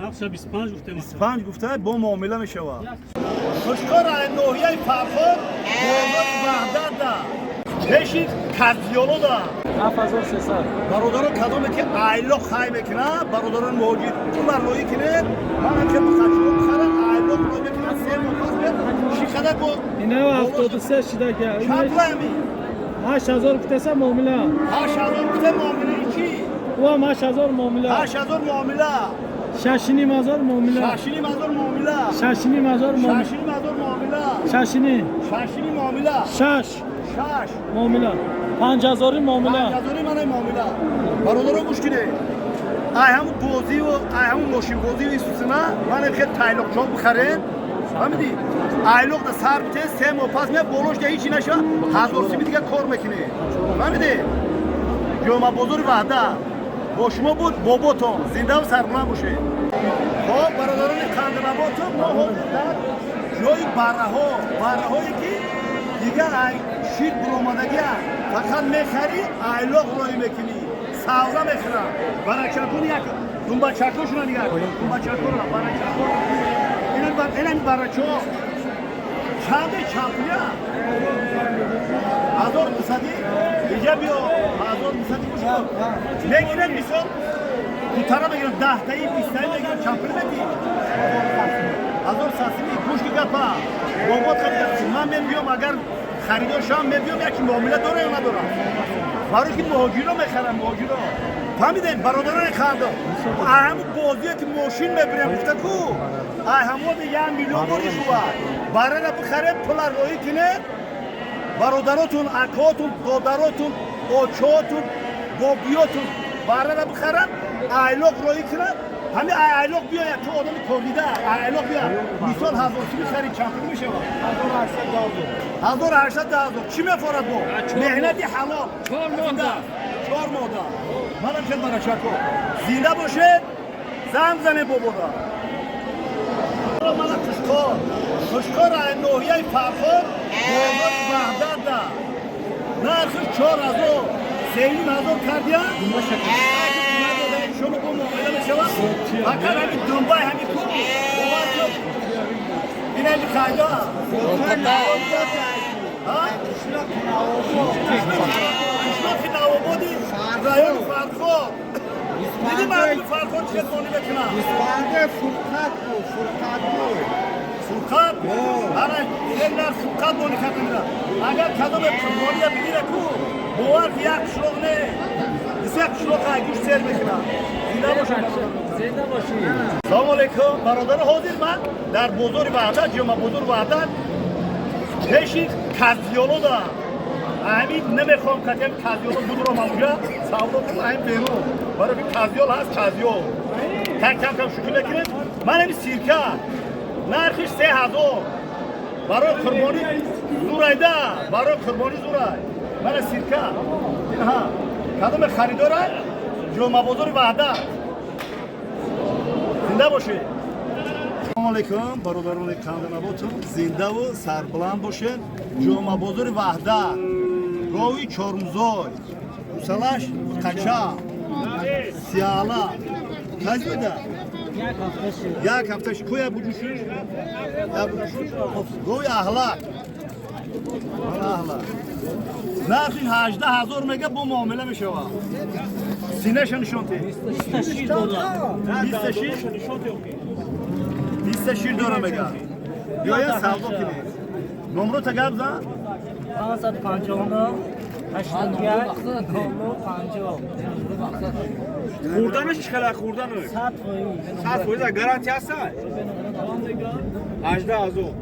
Нархша 25 гуфтем. 25 гуфта, бо муомила мешавад. Хушкор, ноҳияи Фархор, бозори Ваҳдатда, пеши Казиёлода. 7300. Бародарон, кадоме ки айлоқ хай мекунад, бародарон муҳоҷир, пулар роӣ кунед, манам ки бухачо бихарам, айлоқ роӣ мекунад, 3 моҳ пас биёд, чӣ қадар бо Ина 73 шида ки. Чанд пулами? 8000 гуфтеса, муомила. 8000 гуфта, муомилаи чӣ? Ӯ 8000 муомила. 8000 муомила. 6500 муомила. 6500 муомила. 6500 муомила. 6500 муомила. Шашиним. Шашиним муомила. Шаш. Шаш. Муомила. 5000 муомила. 5000 манай муомила. Бародарон, гӯш кунед, ай ҳамун бозиву ай ҳамун мошинбозиву исусина ман хел тайлоқчо бихарем, фаҳмидӣ? Айлоқ да сар бите, 3 моҳ пас меяд, болош да ҳичи наша, 1000 сими дига кор мекунӣ, фаҳмидӣ? Ҷома бозори Ваҳдат бо шумо буд боботон, зиндаву сарбуланд бошед. Хоб, бародарони қандинаботу, мо ҳозир дар ҷои барраҳо, барраҳое ки дигар ай шир буромадагия, фақат мехарӣ, айлоқ роӣ мекунӣ, савза мехӯрам. Барачакони як думбачакошона нигар, думбачакора, барачако, инами барачо чанде, чандпуля? 1200-ӣ. Иҷа биё, 1200-ӣ. Гӯш кун, мегирем, мисол, дутара мегирам, 10-таи, 20-таи мегирам, чандпули медиҳӣ? 1100-ми. Гӯш ки, гапа бобот харида, ман мебиём, агар харидор шавам, мебиём, яки муомила дора ё надорам, барои ки муҳоҷиро мехарам, муҳоҷиро, фаҳмидем? Бародарони хандо, ҳамун бозие ки мошин мебирем гуфта ку, ай ҳамода 1 миллион бори шувад, барара бихаред, пула роӣ кунед, бародаротун, акотун, додаротун, очотун, бобиётун барара бихарад, айлоқ роӣ кунад, ҳами айлоқ биёяд, ту одами кордида, айлоқ биёяд, мисол, 1000 сими хари, чанд пул мешавад? 1800, 10,000. Чӣ мефорад бо меҳнати ҳалол? 4 моҳда. 4 моҳда. Манам чед барачако, зинда бошед, занг занед бобода. Мана Қушқор, Қушқор, ноҳияи Фархор, бозори Ваҳдатда, нархиш 4000, 3500 кардия, шумо бо муомила мешавад. Фақат ҳами думбай, ҳами ку, бовар кун, ин ҳами қайда қишлоқи Навободи райони Фархор. Диди, мардуми Фархор чӣ қонӣ мекунад? Испанде Фурқат буд, Фурқат буд. Фурқат, ана нарх фурқат бони кардамира. Агар кадоме қурбония бигира ку, бовар ки, як қишлоқ не, бисе қишлоқ ай гӯшт сер мекунад. Зинда бошад. Зинда бошӣ. Салому алейкум, бародаро. Ҳозир ман дар бозори Ваҳдат, ҷома бозори Ваҳдат, пеши Казиёлода. Ҳамин намехоҳам катем Казиёло будурам, онҷа савдо кунам, ҳамин берун, барои ки Казиёл ҳаст, Казиёл так кам кам шӯхӣ мекунем. Ман ҳами сирка, нархиш 3000, барои қурбонӣ зурайда, барои қурбонӣ зурай. Мана сирка инҳа, кадоме харидора, ҷома бозори Ваҳдат. Зинда бошед. Салому алейкум, бародарони қандинаботум, зиндаву сарбуланд бошед. Ҷома бозори Ваҳдат, роҳи Чормузой, гусалаш қача сиала казида, як ҳафташ куя буҷушиш, я буҷушиш, гови аҳлак, мана аҳлак, нархи 18,000 мега, бо муомила мешавад. Синаша нишон те. 26, 20 шир дора мега. Биёя, савдо кунед. Номрота гап зан. 559 81 00 50. Хӯрданаш чӣ қадар, хӯрданаш? 100%. 100% гарантия ҳаста? 18,000.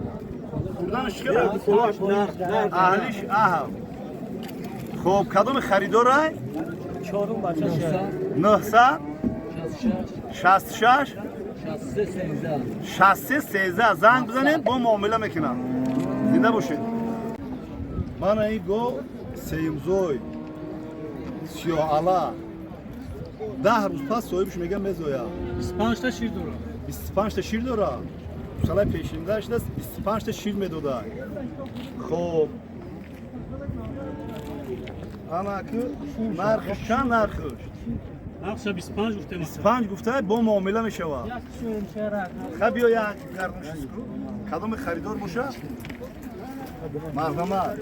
Хӯрданаш чӣ қадар? Кулош, нарх, нарх. Аҳлиш аҳл. Хоб, кадоми харидорай? Чорум бача шуд. 900 66 63 13 занг бизанем, бо муомила мекунам. Зинда бошед. Мана ин го сеюмзой, сиёҳала, 10 рӯз пас соҳибш мега, мезоя. 25 та шир дорад. 25 та шир дора. Гусалаи пешинда шудааст, 25 та шир медода. Хоб, ана ки нархш чанд, нархш? Нархша 25 гуфтем. 25 гуфта, бо муомила мешавад. Ха, биё, як гармошис ку. Кадоме харидор боша, марҳамат.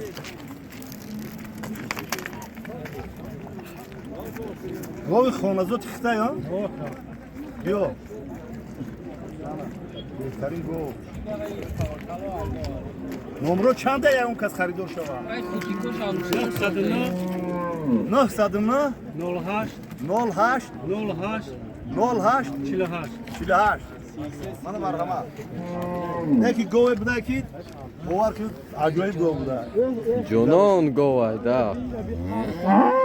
Гови хоназоти хитай, а? Биё, беҳтарин гов. Номро чанда, ягон кас харидор шавад? 909. 909. 08. 08. 08. 08. 48. 48. Мана, марҳамат. Яки гове буда, ки бовар кунед, аҷоиб гов буда. Ҷонон говай, да.